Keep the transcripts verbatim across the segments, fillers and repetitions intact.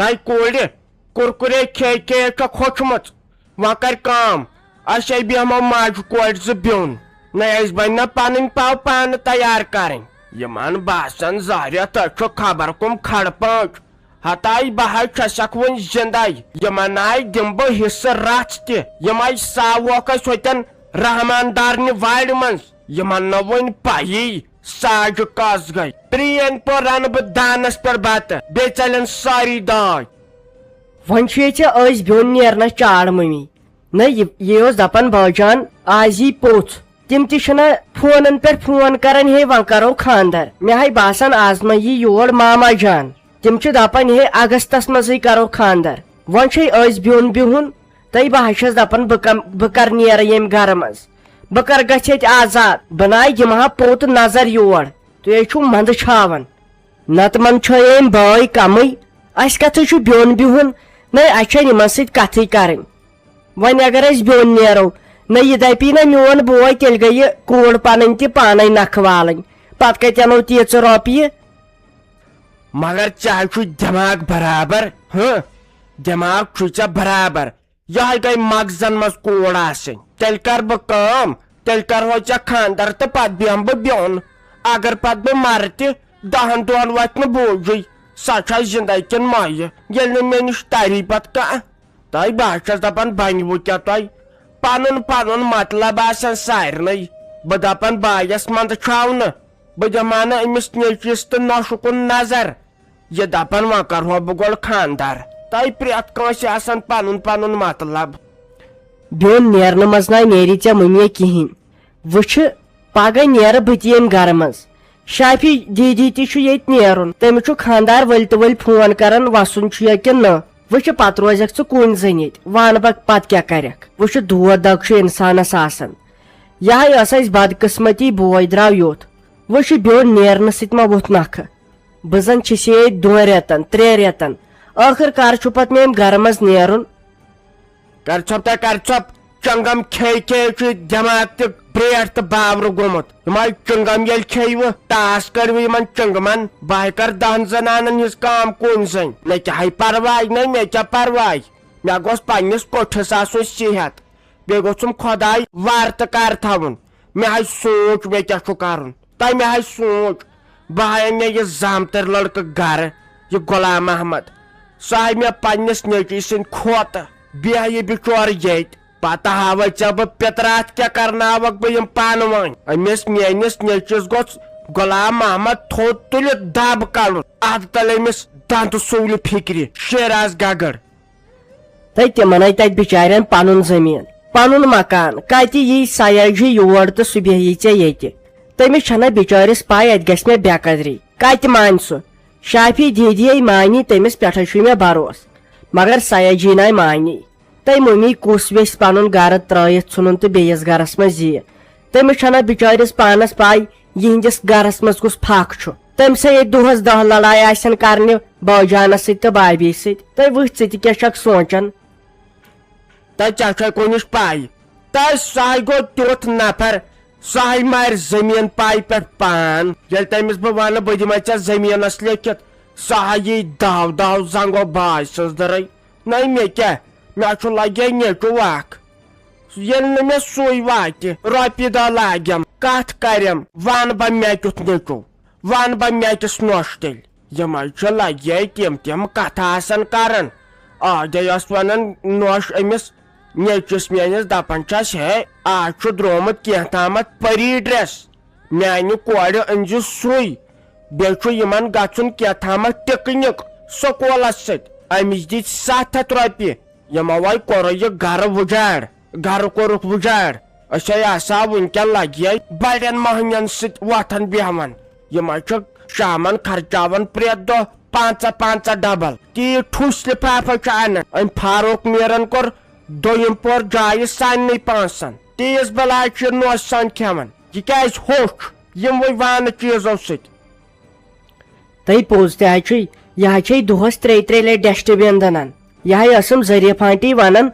A کورِ، کُرکُرے کھے کھے چھکھ ہوٚچھمٕژ۔ وۄنۍ کر کٲم، أسۍ ہے بیٚہمو ماجہِ کورِ زٕ بیوٚن۔ نہ اَسہِ بنہِ نہ پنٕنۍ پاو پانہٕ تیار کرٕنۍ۔ یِمن باسان زہرٮ۪تھ چھُ خبر کُم کھڑ پانٛچ۔ ہتاے بہٕ ہے چھسکھ وُنہِ زندے۔ یِمن ناے دِمہٕ بہٕ حصہٕ رژھ تہِ۔ یِم آے ساووکھ أسۍ ہوٚتٮ۪ن رحمان دارنہِ وارِ منٛز۔ یِمن نہ وُنہِ پیی ساجہِ کس گٔے۔ پرٛین پٲٹھۍ رنہٕ بہٕ دانس پٮ۪ٹھ بتہٕ، بیٚیہِ ژلن سٲری داے۔ وۄنۍ چھُ ییٚتہِ أسۍ بیوٚن نیرنس چاڑ مٔمی۔ نہ، یہِ، یہِ اوس دپان، "بٲجان، آز یی پوٚژھ۔" تِم تہِ چھِنہ فونن پٮ۪ٹھ فون کران، "ہے، وۄنۍ کرو خاندر۔" مےٚ ہاے باسان، آز ما یی یور ماما جان۔ تِم چھِ دپان، "ہے، اگستس منٛزٕے کرو خاندر۔" وۄنۍ چھے أسۍ بیوٚن بِہُن، تہٕ بہٕ ہا چھَس دپان، بہٕ کم-، بہٕ کر نیرٕ ییٚمہِ گرٕ منٛز؟ بہٕ کر گژھٕ ییٚتہِ آزاد؟ بہٕ ناے دِمہٕ ہا پوٚت نظر یور۔ تُہۍ ہے چھِو منٛدٕ چھاوان۔ نتہٕ منٛدٕ چھٲے أمۍ بٲے کمٕے۔ اَسہِ کتھٕے چھُ بیوٚن بِہُن؟ نَے، اَسہِ چھَنہٕ یِمن سۭتۍ کتھٕے کرٕنۍ۔ وۄنۍ اگر أسۍ بیوٚن نیرو، نہ یہِ دپی نہ میون بوے، تیٚلہِ گٔیہِ کوٗر پنٕنۍ تہِ پانے نکھٕ والٕنۍ۔ پتہٕ کتہِ انو تیٖژٕ رۄپیہِ؟ مگر ژےٚ چھُے دٮ۪ماغ برابر، ہہ؟ دٮ۪ماغ چھُے ژےٚ برابر۔ یہے گٔے مغزن منٛز کوٗر آسٕنۍ۔ تیٚلہِ کر بہٕ کٲم، تیٚلہِ کرہو ژےٚ خانٛدر تہٕ پتہٕ بیٚہمہٕ بہٕ بیوٚن۔ اگر پتہٕ بہٕ مرٕ تہِ، دہن دۄہن وتھِ نہٕ بوٗجٕے۔ سۄ چھا زندے کِنہٕ مۄیہِ، ییٚلہِ نہٕ مےٚ نِش تری پتہٕ کانٛہہ؟ تۄہہِ بہٕ ہا چھَس دَپان، بَنہِ وۄنۍ کیٛاہ تۄہہِ؟ پَنُن پَنُن مطلب آسان سارنٕے۔ بہٕ دَپان بایَس منٛدٕ چھاو نہٕ، بہٕ دِمہٕ ہا نہٕ أمِس نیٚچوِس تہٕ نۄشہِ کُن نظر۔ یہِ دَپان وۄنۍ کَرٕہو بہٕ گۄڈٕ خانٛدر۔ تۄہہِ پرٛٮ۪تھ کٲنٛسہِ آسان پَنُن پَنُن مطلب۔ بیوٚن نیرنہٕ منٛز نہ نیرِ ژےٚ مُمے کِہیٖنۍ۔ وٕچھِ، پگاہ نیرٕ بہٕ تہِ ییٚمہِ گرٕ منٛز۔ شافی دیدی تہِ چھُ ییٚتہِ نیرُن۔ تٔمِس چھُ خانٛدار ؤلۍ تہٕ ؤلۍ فون کران، وَسُن چھُ یا کِنہٕ نہٕ؟ وٕچھِ، پتہٕ روزکھ ژٕ کُنۍ زٔنۍ ییٚتہِ، وَنہٕ بہٕ پتہٕ کیٛاہ کرکھ؟ وٕچھِ، دود دگ چھُ اِنسانس آسان۔ یِہوٚے ٲس اَسہِ بدقٕسمتی، بوے درٛاو یوٚت۔ وٕچھِ، بیوٚن نیرنہٕ سۭتۍ ما ووٚتھ نکھٕ؟ بہٕ زن چھِس ییٚتہِ دۄن رٮ۪تن، ترٛٮ۪ن رٮ۪تن۔ ٲخٕر کار چھُ پتہٕ مےٚ ییٚمہِ گرٕ منٛز نیرُن۔ کر ژھۄپ تہ کر ژھۄپ، چنگم کھے کھے چھُ دٮ۪ماغ تہِ برٛیٹھ تہٕ باورٕ گوٚمُت۔ یِم آے چنگم ییٚلہِ کھیٚیہِ وٕ، ٹاس کٔڑۍ وٕ یِمن چنگمن۔ بہٕ ہاے کر دہن زنانن ہٕنٛز کٲم کُنۍ زٔنۍ۔ مےٚ کیٛاہ ہاے پرواے، نہ مےٚ کیٛاہ پرواے۔ مےٚ گوٚژھ پننِس کوٹھِس آسُن صحت۔ بیٚیہِ گوٚژھُم خۄداے وارٕ تہٕ کارٕ تھاوُن۔ مےٚ ہاے سونٛچ مےٚ کیٛاہ چھُ کرُن۔ تَمہِ ہاے سونٛچ۔ بہٕ ہاے اَنہٕ مےٚ یہِ زامتٕرۍ لڑکہٕ گرٕ، یہِ غلام محمد۔ سُہ ہاے مےٚ پننِس نیٚچوۍ سٕنٛدِ کھۄتہٕ۔ بیٚہہ یہِ بِچور ییٚتہِ۔ پتہٕ ہاوے ژےٚ بہٕ پِتراتھ کیٛاہ کرناوکھ بہٕ یِم پانہٕ ؤنۍ۔ أمِس میٲنِس نیٚچوِس گوٚژھ غلام محمد تھوٚد تُلِتھ دب کڑُن۔ ادٕ تلہِ أمِس دندٕ سُولہِ فِکرِ شیراز گگر۔ تہٕ تِمن ہے تتہِ بِچارٮ۪ن پنُن زٔمیٖن، پنُن مکان۔ کتہِ یی سیاجی یور تہٕ سُہ بیٚہہِ ژےٚ ییٚتہِ؟ تٔمِس چھنہ بِچٲرِس پاے اتہِ گژھِ مےٚ بے قدری۔ کتہِ مانہِ سُہ؟ شافی دیدی ہے مانی، تٔمِس پٮ۪ٹھے چھُے مےٚ بھروسہٕ۔ مگر سیاجی ناے مانی۔ تٔمۍ مٔمی کُس ویژھِ پنُن گرٕ ترٲیِتھ ژھُنُن تہٕ بیٚیِس گرس منٛز یِیہِ؟ تٔمِس چھنہ بِچٲرِس پانس پاے یِہنٛدِس گرس منٛز کُس پھکھ چھُ۔ تٔمۍ سا ییٚتہِ دۄہس دہ لڑایہِ آسن کرنہِ بٲجانس سۭتۍ تہٕ بابی سۭتۍ۔ تہٕ وٕچھ، ژٕ تہِ کیٛاہ چھکھ سونٛچان؟ تہٕ ژےٚ چھے کُنِچ پاے، تہٕ سُہ ہاے گوٚو تیُتھ نفر، سُہ ہاے مارِ زٔمیٖن پایہِ پٮ۪ٹھ پان۔ ییٚلہِ تٔمِس بہٕ ونہٕ، بہٕ دِمے ژےٚ زٔمیٖنس لیکھِتھ، سُہ ہاے یی دو دو زنگو باج سٕنٛز دٕرٕے۔ نَے مےٚ کیٛاہ، مےٚ چھُ لگے نیٚچوٗ اکھ۔ ییٚلہِ نہٕ مےٚ سُے واتہِ، رۄپیہِ دہ لاگٮ۪م، کتھ کرٮ۪م، ونہٕ بہٕ مےٚ کیُتھ نیٚچوٗ، ونہٕ بہٕ مےٚ کِس نۄشہِ تیٚلہِ۔ یِمے چھِ لگے تِم تِم کتھٕ آسان کران۔ آدے ٲس ونان نۄش أمِس نیٚچوِس میٲنِس، دپان چھس، ہے، آز چھُ درٛامُت کینٛہہ تامتھ پری ڈریس، میانہِ کورِ أنزِ سُے۔ بیٚیہِ چھُ یِمن گژھُن کینٛہہ تامتھ پکنک سکوٗلس سۭتۍ۔ أمِس دِتۍ ستھ ہتھ رۄپیہِ۔ یِمو وۄنۍ کوٚرُے یہِ گرٕ وُجاڑ، گرٕ کوٚرُکھ وُجاڑ۔ أسۍ ہے آسہٕ ہاو وُنکٮ۪ن لگہِ بڑٮ۪ن مٔہنِین سۭتۍ وۄتھان بیٚہوان۔ یِم حظ چھِ شامن خرچاوان پرٛٮ۪تھ دۄہ پانٛژہ پانٛژہ ڈبل۔ تی ٹھُس لفافے چھِ انان۔ أمۍ فاروق میرن کوٚر دوٚیِم پور جایہِ سارنٕے پانٛژن۔ تیٖژ بلاے چھِ یہِ نوشہِ سان کھٮ۪وان۔ یہِ کیازِ ہوٚچھ یِموٕے وانہٕ چیٖزو سۭتۍ؟ تہٕ پوٚز تہِ حظ چھُے، یہِ حظ چھے دۄہس ترٛیٚیہِ ترٛیٚیہِ لٹہِ ڈسٹ بِن دٕنان۔ یہِ حظ ٲسٕم ظریف آنٹی ونان،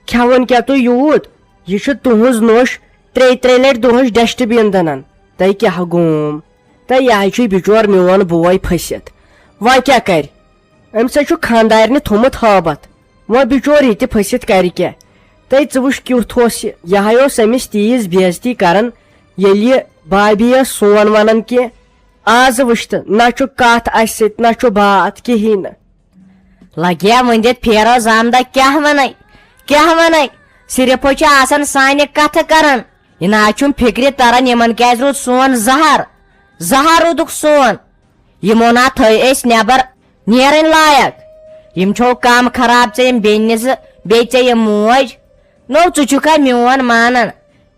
"کھٮ۪وان کیٛاہ تُہۍ یوٗت؟ یہِ چھُ تُہنٛز نوٚش ترٛیٚیہِ ترٛیٚیہِ لٹہِ دۄہس ڈسٹ بِن دٕنان۔ تۄہہِ کیٛاہ گوم؟ تہٕ یہِ حظ چھُے بِچور میون بوے پھٔسِتھ۔ وۄنۍ کیٛاہ کرِ؟" أمۍ سا چھُ خانٛدارنہِ تھوٚمُت ہٲبتھ۔ وۄنۍ بِچور یہِ تہِ پھٔسِتھ کرِ کیٛاہ؟ تہٕ ژٕ وٕچھ کیُتھ اوس یہِ۔ یہِ ہاے اوس أمِس تیٖژ بے عزتی کران، ییٚلہِ یہِ بابی ٲس سون ونان کینٛہہ۔ آز وٕچھ تہٕ نہ چھُ کتھ اسہِ سۭتۍ، نہ چھُ باتھ کِہیٖنۍ نہٕ۔ لگیا وۄنۍ دِتھ پھیرو زامدہ، کیٛاہ ونے، کیٛاہ ونے؟ صرف چھِ آسان سانہِ کتھٕ کران۔ یہِ نہ چھُم فکرِ تران، یِمن کیٛازِ روٗد سون زہر؟ زہر روٗدُکھ سون۔ یِمو نا تھٲے أسۍ نٮ۪بر نیرٕنۍ لایق۔ یِم چھو کم خراب ژےٚ یِم بیٚنہِ زٕ، بیٚیہِ ژےٚ یِم موج۔ نو، ژٕ چھُکھا میون مانان؟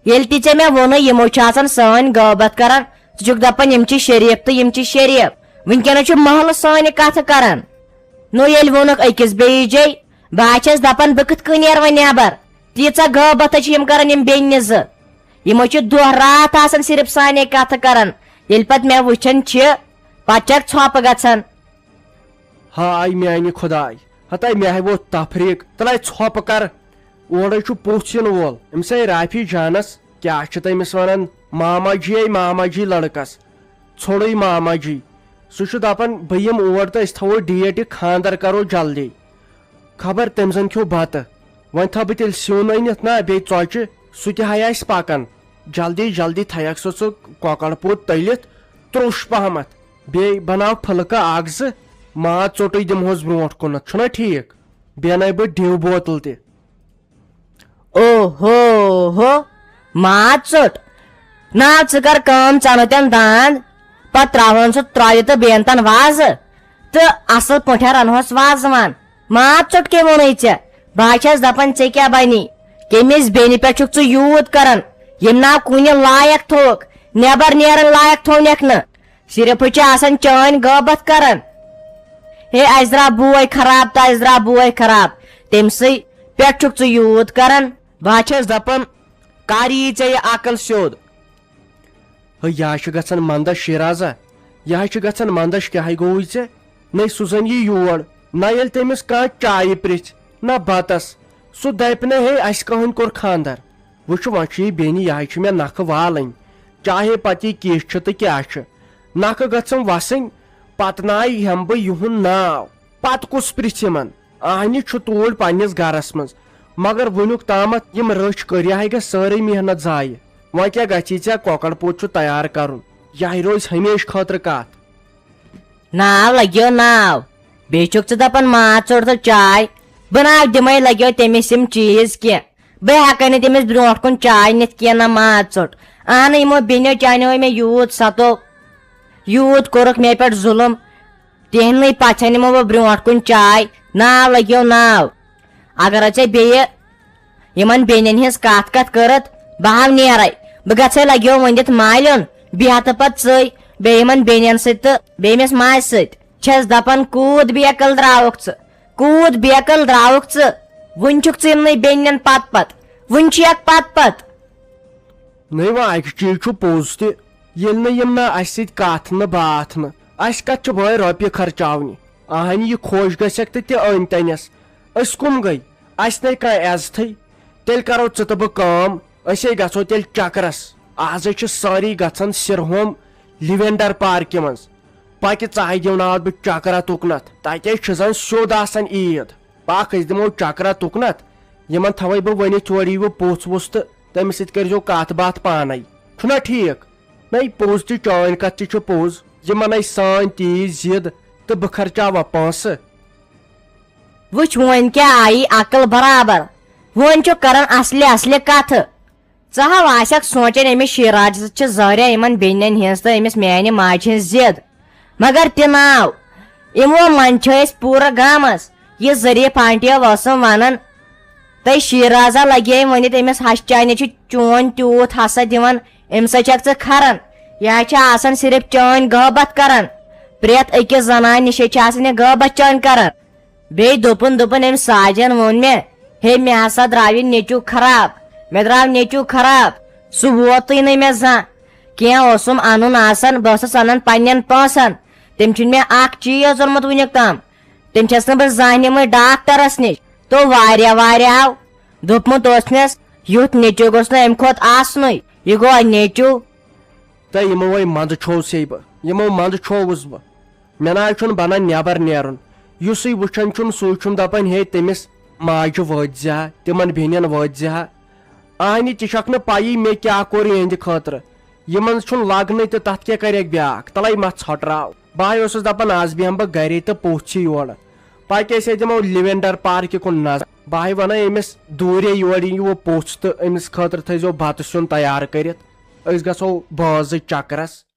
ییٚلہِ تہِ ژےٚ مےٚ ووٚنُے، یِمو چھِ آسان سٲنۍ غٲبت کران۔ ژٕ چھُکھ دپان، یِم چھِ شریف تہٕ یِم چھِ شریف۔ وٕنکیٚنس چھُ محلہٕ سانہِ کتھٕ کران۔ نو، ییٚلہِ ووٚنُکھ أکِس بیٚیِس جاے، بہٕ ہا چھَس دَپان، بہٕ کِتھ کٔنۍ نیرٕ وۄنۍ نٮ۪بر؟ تیٖژاہ غٲبت چھِ یِم کران، یِم بیٚنہِ زٕ۔ یِمو چھِ دۄہ راتھ آسان صرف سانے کتھٕ کران۔ ییٚلہِ پتہٕ مےٚ وٕچھان چھِ، پتہٕ چھکھ ژھۄپہٕ گژھان۔ ہاے میانہِ خۄداے، ہتاے مےٚ ہاے ووت تفریٖق، تلے ژھۄپہٕ کر۔ اورے چھُ پوٚژھ یِنہٕ وول، أمِس ہے رافی جانس کیٛاہ چھِ تٔمِس ونان، ماما جی ہے ماما جی لڑکس۔ ژھوٚڑٕے ماما جی۔ سُہ چھُ دَپان، بہٕ یِمہٕ اور تہٕ أسۍ تھاوو ڈیٹ، یہِ خانٛدر کرو جلدی۔ خبر تٔمۍ زَن کھیوٚو بَتہٕ۔ وۄنۍ تھاوٕ بہٕ تیٚلہِ سیُن أنِتھ نا، بیٚیہِ ژۄچہِ، سُہ تہِ ہاے آسہِ پَکان۔ جلدی جلدی تھایَکھ سُہ ژٕ کۄکَر پوٗت تٔلِتھ، تروٚش پَہمَتھ۔ بیٚیہِ بَناو پھُلکہٕ اَکھ زٕ، ماز ژوٚٹٕے دِمہوس برونٛٹھ کُنَتھ، چھُنا ٹھیٖک؟ بیٚیہِ اَنَے بہٕ ڈِو بوتل تہِ۔ او ہو ہو، ماز ژوٚٹ۔ نا، ژٕ کر کٲم، ژٕ اَنُتٮ۪ن داند، پتہٕ تراوہون سُہ ترٛویہِ تہٕ بیٚیَن تن وازٕ، تہٕ اصل پٲٹھۍ رنہوس وازوان۔ ماز ژوٚٹ کٔمۍ ووٚنُے ژےٚ؟ بہٕ ہا چھَس دپان، ژےٚ کیٛاہ بنی؟ کٔمِس بیٚنہِ پٮ۪ٹھ چھُکھ ژٕ یوٗت کران؟ ییٚمۍ نا کُنہِ لایق تھووُکھ، نٮ۪بر نیرن لایق تھوونکھ نہٕ۔ صرف چھِ آسان چٲنۍ غٲبت کران۔ ہے، اَسہِ درٛاو بوے خراب تہٕ اَسہِ درٛاو بوے خراب۔ تٔمۍ سٕے پٮ۪ٹھ چھُکھ ژٕ یوٗت کران۔ بہٕ ہا چھَس دَپان، کر یی ژےٚ یہِ عقل سیوٚد؟ ہے، یہِ ہا چھُ گژھان مندش شیرازا، یہِ ہا چھُ گژھان مندش، کیٛاہ ہَے گوٚوُے ژےٚ؟ نَے سُہ زَن یی یور، نہ ییٚلہِ تٔمِس کانٛہہ چایہِ پرٛژھِ، نہ بَتَس۔ سُہ دَپہِ نہٕ، ہے، اَسہِ کٕہٕنۍ کوٚر خانٛدر۔ وٕچھ، وۄنۍ چھُ یہِ بیٚنہِ، یہِ ہَے چھِ مےٚ نَکھٕ والٕنۍ، چاہے پَتہٕ یہِ کِژھ چھِ تہٕ کیٛاہ چھِ۔ نَکھٕ گٔژھٕم وَسٕنۍ، پَتہٕ نَے ہٮ۪مہٕ بہٕ یِہُنٛد ناو۔ پَتہٕ کُس پرٛژھِ یِمَن؟ آہنہِ چھُ توٗرۍ پنٛنِس گَرَس منٛز، مگر وٕنیُک تامَتھ یِم رٔچھۍ کٔرۍ، یہِ ہَے گژھِ سٲرٕے محنت ضایع۔ وۄنۍ کیٛاہ گژھی ژےٚ؟ کۄکَر پوٗت چھُ تیار کَرُن، یہِ ہَے روزِ ہمیشہٕ خٲطرٕ کَتھ۔ ناو لگیو ناو۔ بیٚیہِ چھُکھ ژٕ دپان ماز ژوٚٹ تہٕ چاے۔ بہٕ ناو دِمے لگیو تٔمِس یِم چیٖز کینٛہہ۔ بہٕ ہٮ۪کے نہٕ تٔمِس برونٛٹھ کُن چاے نِتھ کینٛہہ نہ ماز ژوٚٹ۔ اہنہٕ یِمو بیٚنیو چانیو مےٚ یوٗت ستو، یوٗت کوٚرُکھ مےٚ پٮ۪ٹھ ظُلُم۔ تِہنٛدنٕے پژھٮ۪ن یِمو بہٕ برونٛٹھ کُن چاے۔ ناو لگیو ناو۔ اگر ژےٚ بیٚیہِ یِمن بیٚنٮ۪ن ہٕنٛز کتھ کتھ کٔرٕتھ، بہٕ ہاو نیرے۔ بہٕ گژھے لگیو ؤنِتھ مالیُن، بیٚہہ تہٕ پتہٕ ژٕے، بیٚیہِ یِمن بیٚنٮ۪ن سۭتۍ تہٕ بیٚیہِ أمِس ماجہِ سۭتۍ۔ چھَس دپان، کوٗت بے عقل درٛاوُکھ ژٕ، کوٗت بے عقل درٛاوُکھ ژٕ۔ وُنہِ چھُکھ ژٕ یِمنٕے بیٚنٮ۪ن پتہٕ پتہٕ، وُنہِ چھُ یکھ پتہٕ پتہٕ۔ نٔے وۄنۍ اکہِ چیٖز چھُ پوٚز تہِ، ییٚلہِ نہٕ یِم نہ اسہِ سۭتۍ کتھ نہٕ باتھ نہٕ، اسہِ کتھ چھِ بٲے رۄپیہِ خرچاونہِ؟ اہنہِ یہِ خۄش گژھٮ۪کھ تہٕ تہِ أنۍ تنٮ۪س۔ أسۍ کُم گٔے؟ اسہِ نے کانٛہہ عزتھٕے۔ تیٚلہِ کرو ژٕ تہٕ بہٕ کٲم، أسے گژھو تیٚلہِ چکرس۔ آزے چھِ سٲری گژھان سرہوم لیونڈر پارکہِ منٛز۔ پکہِ ژاے دِوناوتھ بہٕ چکرا تُکنتھ، تتے چھِ زن سیوٚد آسان عیٖد۔ پکھ أسۍ دِمو چکرا تُکنتھ، یِمن تھاوے بہٕ ؤنِتھ یورٕ یِیِو پوٚژھ ووٚژھ تہٕ تٔمِس سۭتۍ کٔرۍزیو کتھ باتھ پانے۔ چھُنا ٹھیٖک؟ نَے پوٚز تہِ، چٲنۍ کتھ تہِ چھِ پوٚز، یِمن آے سٲنۍ تیٖژ ضد تہٕ بہٕ خرچاوا پونٛسہٕ۔ وٕچھ، وۄنۍ کیٛاہ آیی عقل برابر؟ وۄنۍ چھُ کران اصلہِ اصلہِ کتھٕ۔ ژٕ ہا آسکھ سونٛچان، أمِس شیراجس چھِ ظٲہرہ یِمن بیٚنٮ۪ن ہٕنٛز تہٕ أمِس میانہِ ماجہِ ہٕنٛز ضد۔ مگر تہِ ناو، یِمو منٛز چھِ أسۍ پوٗرٕ گامس۔ یہِ ظریف آنٹی ٲسٕم ونان، تہٕ شیرازا لگے ؤنِتھ، أمِس ہش چانہِ چھُ چون تیوٗت حسد دِوان، أمِس سۭتۍ چھکھ ژٕ کھران۔ یہِ ہا چھِ آسان صرف چٲنۍ غٲبت کران۔ پرٛٮ۪تھ أکِس زنانہِ نِشے چھِ آسان یہِ غٲبت چٲنۍ کران۔ بیٚیہِ دوٚپُن، دوٚپُن، أمۍ ساجن ووٚن مےٚ، ہے، مےٚ ہسا درٛاو یہِ نیٚچوٗ خراب، مےٚ درٛاو نیٚچوٗ خراب، سُہ ووتُے نہٕ مےٚ زانٛہہ۔ کینٛہہ اوسُم اَنُن آسان، بہٕ ٲسٕس اَنان پنٛنٮ۪ن پونٛسن، تٔمۍ چھُنہٕ مےٚ اکھ چیٖز اوٚنمُت وٕنیُک تام۔ تٔمۍ چھَس نہٕ بہٕ زانٛہہ نِمٕژ ڈاکٹرس نِش، تو واریاہ واریاہ آو۔ دوٚپمُت اوس مےٚ، یُتھ نیٚچوٗ گوٚژھ نہٕ اَمہِ کھۄتہٕ آسنُے، یہِ گوٚو نیٚچوٗ۔ تہٕ یِمو وَے منٛدٕ چھوو سے بہٕ، یِمو منٛدٕ چھووُس بہٕ۔ مےٚ نہ حظ چھُنہٕ بنان نٮ۪بر نیرُن۔ یُسٕے وٕچھان چھُم، سُے چھُم دَپان، ہے، تٔمِس ماجہِ وٲتۍ زِ ہا، تِمن بیٚنٮ۪ن وٲتۍ زِ ہا۔ اہنہِ، تہِ چھکھ نہٕ پَیی مےٚ کیٛاہ کوٚر یِہنٛدِ خٲطرٕ۔ یِمن چھُنہٕ لگنٕے تہٕ تَتھ کیٛاہ کَرٮ۪کھ بیٛاکھ؟ تَلَے ما ژھۄٹراو۔ بہٕ ہاے اوسُس دَپان، آز بیٚہمہٕ بہٕ گَرے تہٕ پوٚژھ یی یورٕ۔ پَکہِ أسۍ ہے دِمو لیوینڈر پارکہِ کُن نظر۔ بہٕ ہاے وَنان أمِس، دوٗرے یور یِیِو پوٚژھ تہٕ أمِس خٲطرٕ تھٲیزیو بَتہٕ سیُن تیار کٔرِتھ۔ أسۍ گژھو بٲژٕے چکرس۔